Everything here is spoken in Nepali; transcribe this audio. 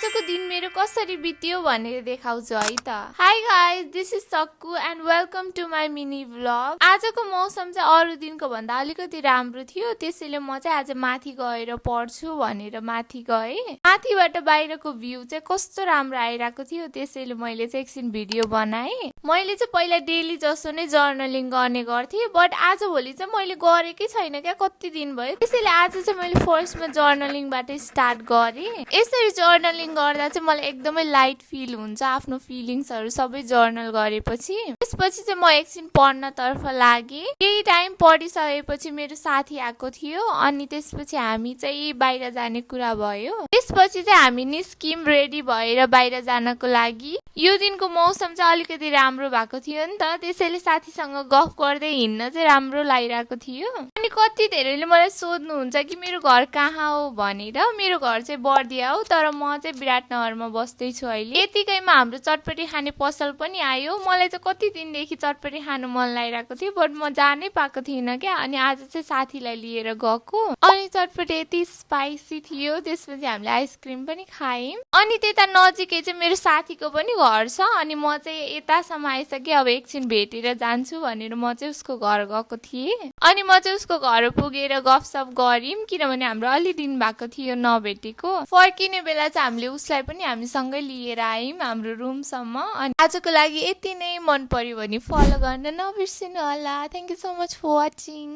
आजको दिन मेरो कसरी बित्यो भनेर देखाउँछु है त। Hi guys, this is Sakku and welcome to my mini vlog. आजको मौसम चाहिँ अरू दिनको भन्दा अलिकति राम्रो थियो, त्यसैले म चाहिँ आज माथि गएर पढ्छु भनेर माथि गएँ। माथिबाट बाहिरको भ्यू चाहिँ कस्तो राम्रो आइरहेको थियो, त्यसैले मैले चाहिँ एकछिन भिडियो बनाएँ। मैले चाहिँ पहिला डेली जसो नै जर्नलिङ गर्ने गर्थेँ, बट आज भोलि चाहिँ मैले गरेकै छैन क्या, कति दिन भयो। त्यसैले आज चाहिँ मैले फर्स्टमा जर्नलिङबाट स्टार्ट गरेँ। यसरी जर्नलिङ गर्दा चाहिँ मलाई एकदमै लाइट फिल हुन्छ, आफ्नो फिलिङ्सहरू सबै जर्नल गरेपछि। त्यसपछि चाहिँ म एकछिन पढ्नतर्फ लागेँ। केही टाइम पढिसकेपछि मेरो साथी आएको थियो, अनि त्यसपछि हामी चाहिँ बाहिर जाने कुरा भयो। त्यसपछि चाहिँ हामी निस्कियौँ रेडी भएर बाहिर जानको लागि। यो दिनको मौसम चाहिँ अलिकति राम्रो भएको थियो नि त, त्यसैले साथीसँग गफ गर्दै हिँड्न चाहिँ राम्रो लागिरहेको थियो। अनि कति धेरैले मलाई सोध्नुहुन्छ कि मेरो घर कहाँ हो भनेर। मेरो घर चाहिँ बर्दिया हो, तर म चाहिँ विराटनगरमा बस्दैछु अहिले। यतिकैमा हाम्रो चटपटी खाने पसल पनि आयो। मलाई चाहिँ कति दिनदेखि चटपटी खानु मन लागिरहेको थियो, बट म जानै पाएको थिइनँ क्या। अनि आज चाहिँ साथीलाई लिएर गएको, अनि चटपटी यति स्पाइसी थियो। त्यसपछि हामीले आइसक्रिम पनि खायौँ। अनि त्यता नजिकै चाहिँ मेरो साथीको पनि घर छ, अनि म चाहिँ यतासम्म आइसकेँ। अब एकछिन भेटेर जान्छु भनेर म चाहिँ उसको घर गएको थिएँ। अनि म चाहिँ उसको घर पुगेर गफसफ गऱ्यौँ, किनभने हाम्रो अलि दिन भएको थियो नभेटेको। फर्किने बेला चाहिँ हामीले उसलाई पनि हामीसँगै लिएर आयौँ हाम्रो रुमसम्म। अनि आजको लागि यति नै। मन पर्यो भने फलो गर्न नबिर्सिनु होला। Thank you so much for watching.